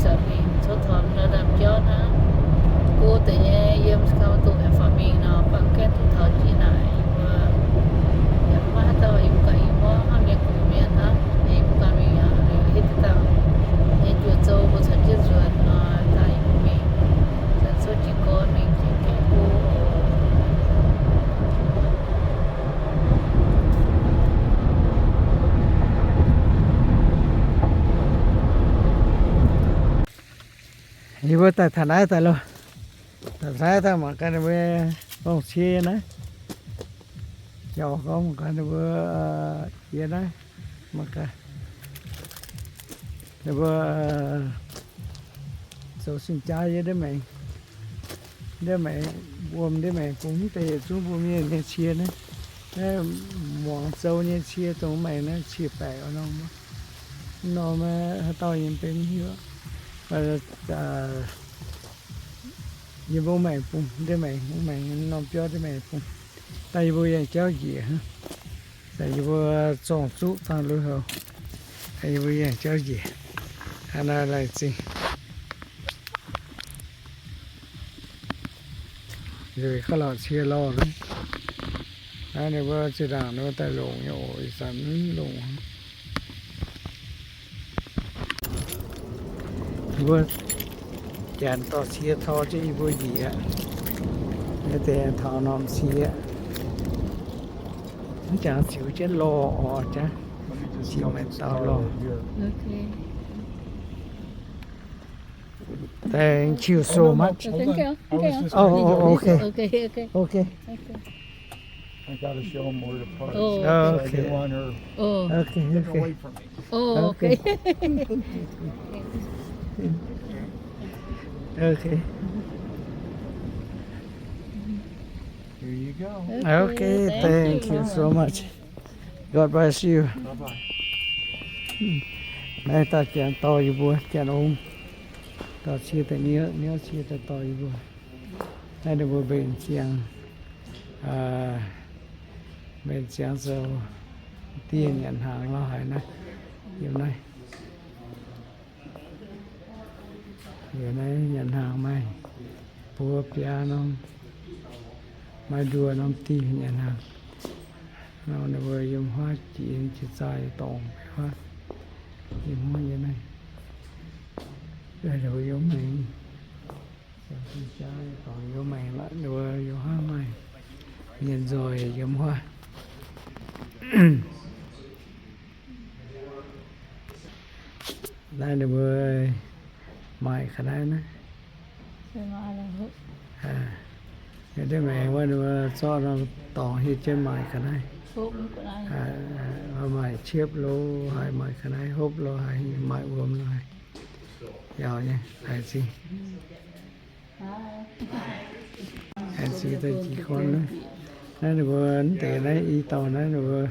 Caux mingh cuotv taux ndau-ndau biauv naaiv, go deix nyei yiem gauh duqv aengx faaux mingh nor, bangc gaengh duqv taux jienv naaic, yie mbuo yaac maiv haaix dauh, yie mbuo ganh yie mbuo hnangv mienh guoqv mienh hnangv, yie mbuo ganh mingh aqv, liuz hitv dangh nyei juoz zou mbuo caux jienv nzuonx nor, daaih yie mbuo mingh, caux cuotv jiez gorn mingh jienv gaengh go oc. Yie mbuo daaih taux naaiv daaih loh. Taux naaiv daaih mangc gaax ninh mbuo longc cie naaiv. Jauv gorngv mangc gaax ninh mbuo yie naaiv, mangc gaax ninh mbuo zoux sin-jaa yie ndiev maengx, ndiev maengx, wuom ndiev maengx bung mv deix yietc zungv mbuo mienh nyei cie naaiv. Naaiv muangx zou nyei cie dongh maengx naaiv cie baeqc nor. Nor haaix dauh yie mv benx hiuv. Yie mbuo maengx bung ndiev maengx, mbuo maengx norm biauv ndiev maengx bung. Daaih yie mbuo yangh jauv njiec hnangv. Daaih yie mbuo zorng zuqv dangh lui-houx. Yie mbuo yangh jauv njiec. Hnangv naaiv laengz zingh. Nzueic gauh lorqc cie lorh naaiv. Naaiv ninh mbuo zinh ndaangc ninh mbuo daaih longc nyei oc, ih zanc mv longc. Mbuo janx dorh cie tor jienv yie mbuo njiec aqv. Naaiv deix taux norm cie aqv. Mv jangx ziux jienv lorh oc, jangx ziux maiv daux lorh. Thank you so much. Thank you. Thank you. Oh, oh, okay. Okay, okay. Okay. Okay. I gotta show 'em where to park. Oh, okay. So I didn't want her getting away from me. Oh, okay. Okay. Here you go. Okay, thank you so much. God bless you. Bye bye. Naaiv daaih janx dorh yie mbuo, janx ong dorh cie daaih niouv, niouv cie daaih dorh yie mbuo. Naaiv ninh mbuo mbenc ziangx, mbenc ziangx zoux dieh nyanc hnaangx lorz haaix naaiv, yiem naaiv. Yiem naaiv nyanc hnaangx maaih buo biaa norm, maaih nduoh norm dieh nyanc hnaangx. Nor ninh mbuo yiem huaav jiex, jiex zaah dorngx huaav, yiem huaav yiem naaiv. Ninh mbuo yiem maengx, jaa dorngx yiem maengx lorqc, ninh mbuo yiem huaav maaih mienh nzoih yiem huaav. Naaiv ninh mbuo maaic ga'naaiv naaiv. Ninh mbuo zorqv norm dorngx hieh jienv maaic ga'naaiv. Maaic ciepv lo haaix, maaic ga'naaiv hopv lo haaix, maaic wuom lo haaix, yaac nyei haaix zingh. Aengx ziex dauh jiex gorn naaiv. Naaiv ninh mbuo mv deix naaiv i dauh naaiv ninh mbuo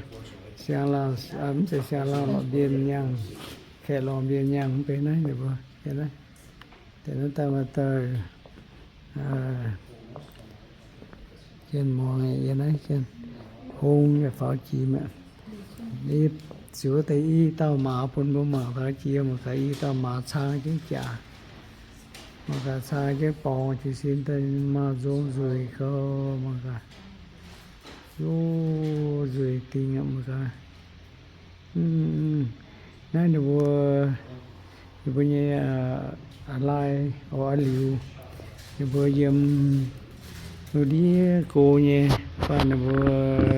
siang-laauh, mv zeiz siang-laauh lorqc, mbien-nyangh, kaeqv lorngh mbien-nyangh mv bei naaiv ninh mbuo. Deix naaiv daaih maaih dauh jien muangx yie naaiv jien hung yaac faaux jiex mi'aqv. Yie ziux deix i dauh maaz bun mbuo mangc taux jiex, mangc gaax i dauh maaz cang jienv jaax, mangc gaax cang jienv borngz jiez sin daaih maaz nzong nzueic gauh, mangc gaax, o, nzueic dingc aqv mangc gaax. Naaiv ninh mbuo, ninh mbuo nyei a'lai, o, a'liuz, ninh mbuo yiem ndiev go nyei, baac ninh mbuo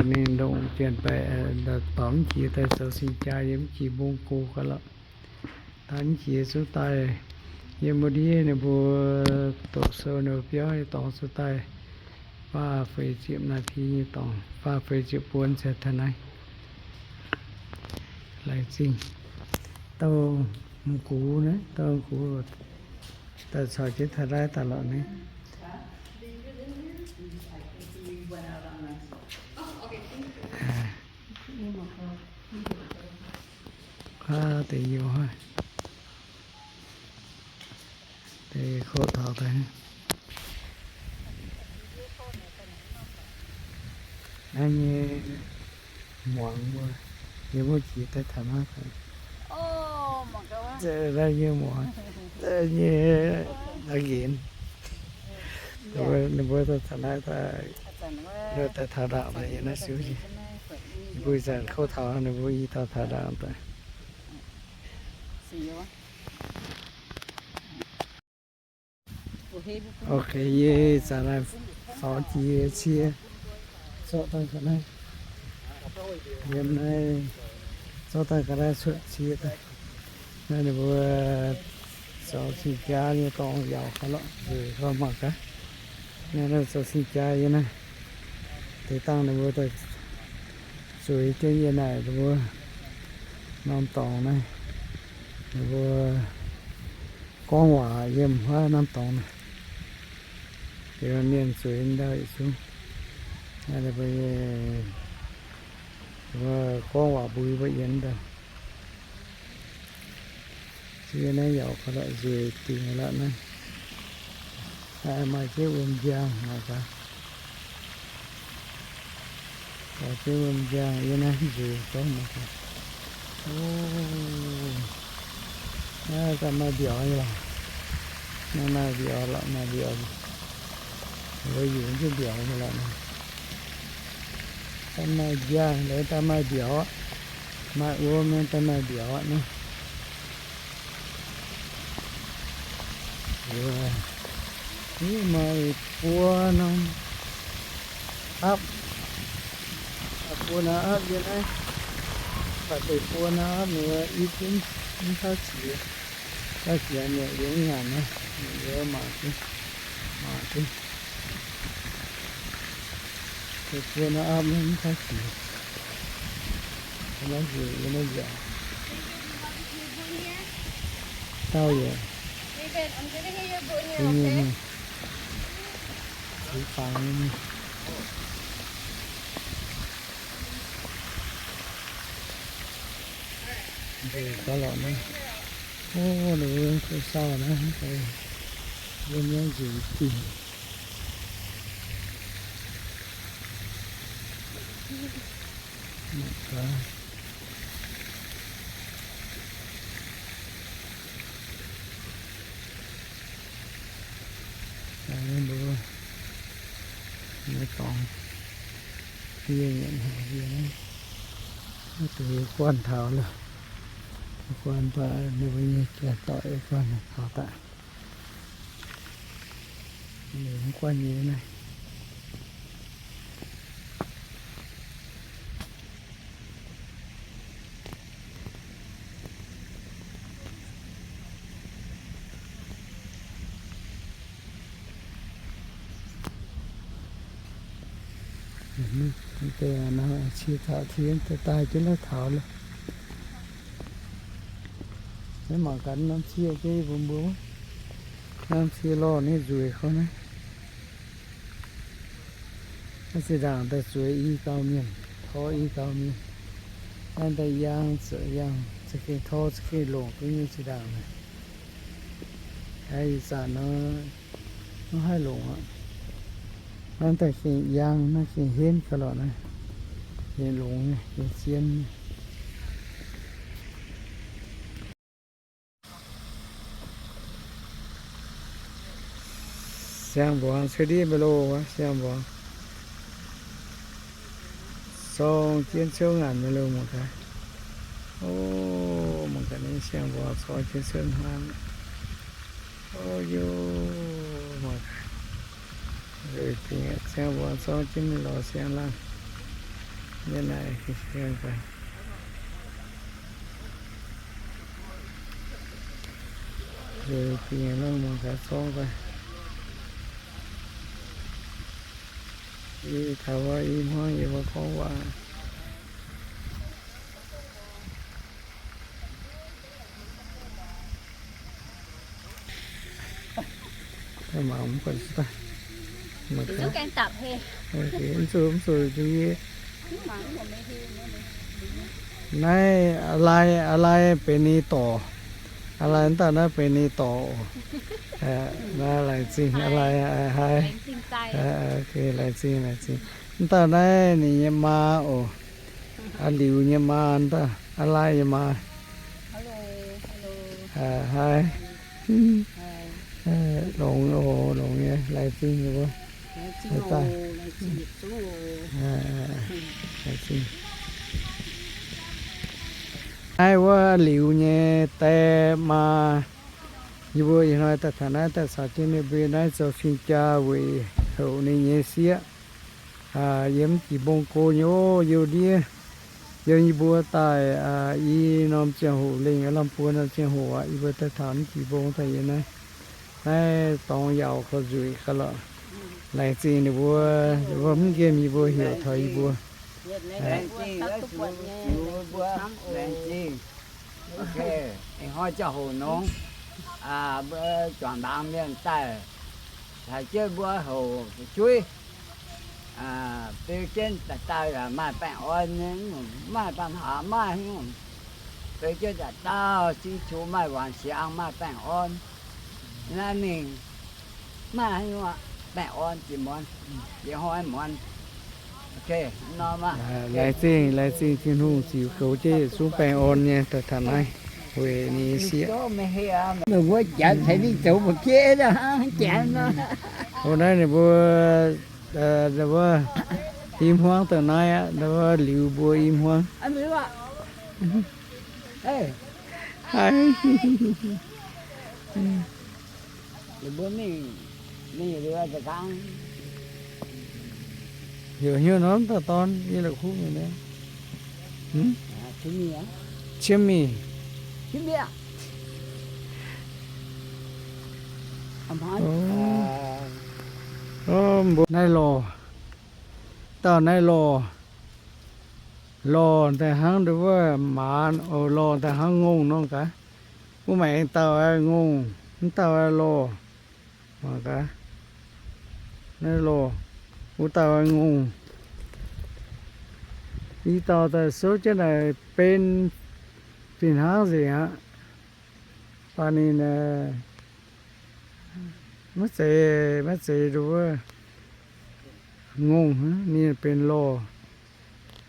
ninh ndongc janx-baeqc daaih dorh mv jiex daaih zoux sin-jaa yiem mv jiex mbong go ga'lorqc. Daaih mv jiex zungv daaih yiem ndiev ninh mbuo doqc sou ninh mbuo biauv nyei dorngx zungv daaih faah feix ziepc นาที nyei dorngx, faah feix ziepc buonc ziouc taux naaiv. Laengz zingh. Dauh m'gux naaiv, dauh m'gux daaih caux jienv taux naaiv daaih lorqc naaiv. Kuaaiv deix youz, deix koqv taux daaih. Naaiv nyei muangx mbuo, yie mbuo jiex daaih taux naaiv. Naaiv nyei muangx. nyei nzengc. Ninh mbuo daaih taux naaiv daaih, daaih taux ndaangc naaiv yie naaiv siou, yie mbuo ih zanc kouv taux ninh mbuo i dauh taux ndaangc daaih. Ok, yie zanc naaiv faaux jiex cie, zorqv daaih ga'naaiv, yiem naaiv zorqv daaih ga'naaiv cuotv cie daaih. Naaiv ninh mbuo zoux cing-jaa nyei dorngx yaac koi lorqc, nzueic koi mangc gaax. Naaiv zoux cing-jaa yie naaiv, deix dangh ninh mbuo zueiz jienv yie naaic ninh mbuo norm dorngx naaiv, ninh mbuo gorngv waac yiem wuov norm dorngx naaiv. Liuz mienh zueiz ndau yietc zungv, ninh mbuo gorngv waac mbuox mbuo yiem ndau. Cie naaiv yaac koi lorqc, nzueic dingc lorqc naaiv. Maaih jienv wuom-njang mangc gaax. Maaih jienv wuom-njang yiem naaiv nzueic gorngv mangc gaax. O, naaiv daaih maaih mbiauz nyei lorqc. Naaiv maaih mbiauz lorqc, maaih mbiauz. Mbuo yungz jienv mbiauz nyei lorqc naaiv. Daaih maaih njang, daaih maaih mbiauz aqv. Maaih wuom nyei daaih maaih mbiauz aqv naaiv. Liuz, maaih buo norm aapv, buo norm aapv yiem naaiv, baac deix buo norm aapv ninh mbuo i zungv mv tauv qiex, tauv qiex mi'aqv, yiem ngaanc naaiv, ninh mbuo mangc duqv, mangc duqv. Deix buo norm aapv mv tauv qiex. Naaiv nzueic, naaiv nzueic. Dauh yaac, nyei, nyei, nyei. Fangx nyei. Nzueic gauh lorqc naaiv. O, ninh mbuo kuh sauh naaiv, yiem naaiv nzueic dingc. Mangc gaax. Ninh mbuo nyei dorngx, yie nyanc haic yie naaiv, mv deix guanh taux lorqc. Guanh daaih ninh mbuo nyei janx-doic guanh taux daaih. Ninh mbuo guanh nyei naaiv. Deix nor cie taux tien daaih daaih jienv naaiv taux lorqc. Naaiv mangc gaax norm cie jienv yie mbuo mbuo, norm cie lorh ninh nzueic koi naaiv. Naaiv zinh ndaangc daaih zueiz i dauh mienh, tor i dauh mienh. Naaiv daaih yangh zuqc yangh, za'gengh tor za'gengh longc duqv nyei zinh ndaangc naaic. Ih zanc nor mv haih longc aqv. Naaiv daaih gengh yangh, naaiv gengh henv gauh lorqc naaiv. Gengh longx nyei, gengh zien nyei. Siang-mbuangz cuotv ndiev mingh loh wuov, siang-mbuangz sorng jienv ciouv ngaanc mingh loh mangc gaax. O, mangc gaax naaiv siang-mbuangz sorng jienv ciouv hmuangv. O, yo, mangc gaax. Nzueic dingc aqv, siang-mbuangz sorng jienv mingh lorz siang-laangh. Nyei naaic siang-mbuangz. Nzueic dingc aqv, mangc gaax sorng daaih. Yie taux wuov i hmuangv yie mbuo gorngv waac. Mv zuqc, mv zuqc yie. Naaiv a'lai, a'lai benx ninh dorc. A'lai, mv dauh naaiv benx ninh dorc oc. Naaiv laengz zingh a'lai, haih. Laengz zingh, laengz zingh. Mv dauh naaiv ninh nyei maa oc. A'liuz nyei maa, mv dauh a'lai nyei maa. Haih. Longx oc, longx nyei, laengz zingh yie mbuo. Laengz zingh. Naaiv wuov liuz nyei die maa, yie mbuo ih hnoi daaih taux naaiv daaih caux jienv ninh mbuo naaiv zoux cing-jaa weic houc ninh nyei sieqv. Yiem mv jiex mbong go nyei oc, youh ndiev, yiem yie mbuo daaih i norm ziangh hoc lengh, lamh buo norm ziangh hoc aqv, yie mbuo daaih taux mv jiex mbong daaih yiem naaiv. Naaiv dorngx yaauc korv nzueic ga'lorqc. Laengz zingh ninh mbuo, ninh mbuo mv nqemh yie mbuo, heuc taux yie mbuo. Laengz zingh. Ih hnoi ziangh hoc nongx, mbuo juangc ndaangc mienh daaih, haiz jienv mbuo houc fu'jueiv, beu jienv daaih daaih yaac maaih baengh orn nyei, maaih banh haax maaih, beu jienv daaih daauh zingh qux maaih wangc siangx maaih baengh orn. Naaiv mingh maaih baengh orn jiex muonz, jiex hnoi muonz. Laengz zingh, laengz zingh Tin-Hungh ziux goux jienv yietc zungv baengh orn nyei daaih taux naaiv weic ninh nyei sieqv. Meih mbuo janx ceix mingh zoux mbuo kiev hnangv janx nor. Naaiv ninh mbuo, wuov, i hmuangv daaih naaiv aqv, wuov liuz mbuo i hmuangv. Heuc hnyouv norm daaih dorn yie la'kuqv mingh naaiv. Qiemx mingh. Mbuo naaiv lorh, dauh naaiv lorh, lorh daaih hnangv nduov wuov maaz, lorh daaih hnangv ngongh nor gaax. Wuov maengx dauh ngongh, mv dauh lorh. Mangc gaax, naaiv lorh, wuov dauh ngongh. I dauh daaih souv jienv naaic benx fih hnangv nzengc aqv. Baac ninh maiv zeiz, maiv zeiz nduov wuov ngongh, ninh benx lorh.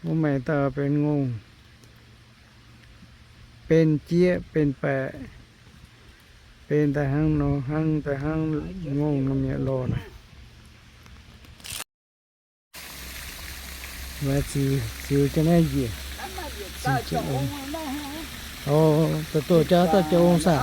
Wuov maengx dauh benx ngongh, benx jieqv, benx baeqc, benx daaih hnangv nor, hnangv daaih hnangv ngongh nor mi'aqv lorh naaic. Ziux, ziux jienv naaiv njiec. Da'doqc jaa dauh jaa ong saah?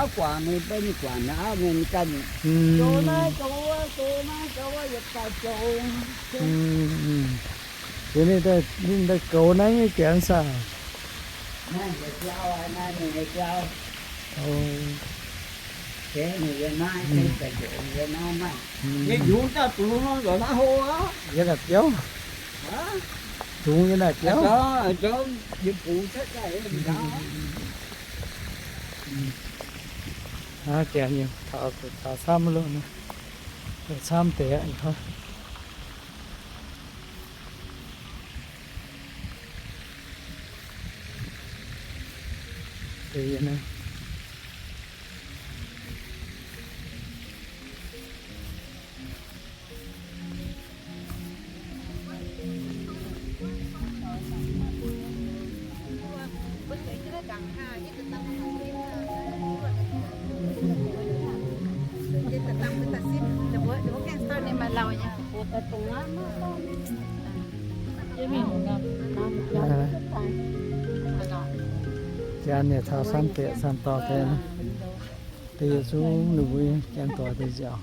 Ninh daaih goux naaiv nyei janx saah? Yie naaic biauv. Dungz yie naaic biauv. Aa, janx nyei taux, taux camv loh, camv deix aqv. Deix yie naaiv. Janx nyei taux camv deix camv dorh deix, deix yietc zungv ninh mbuo janx dorh deix nziaauc.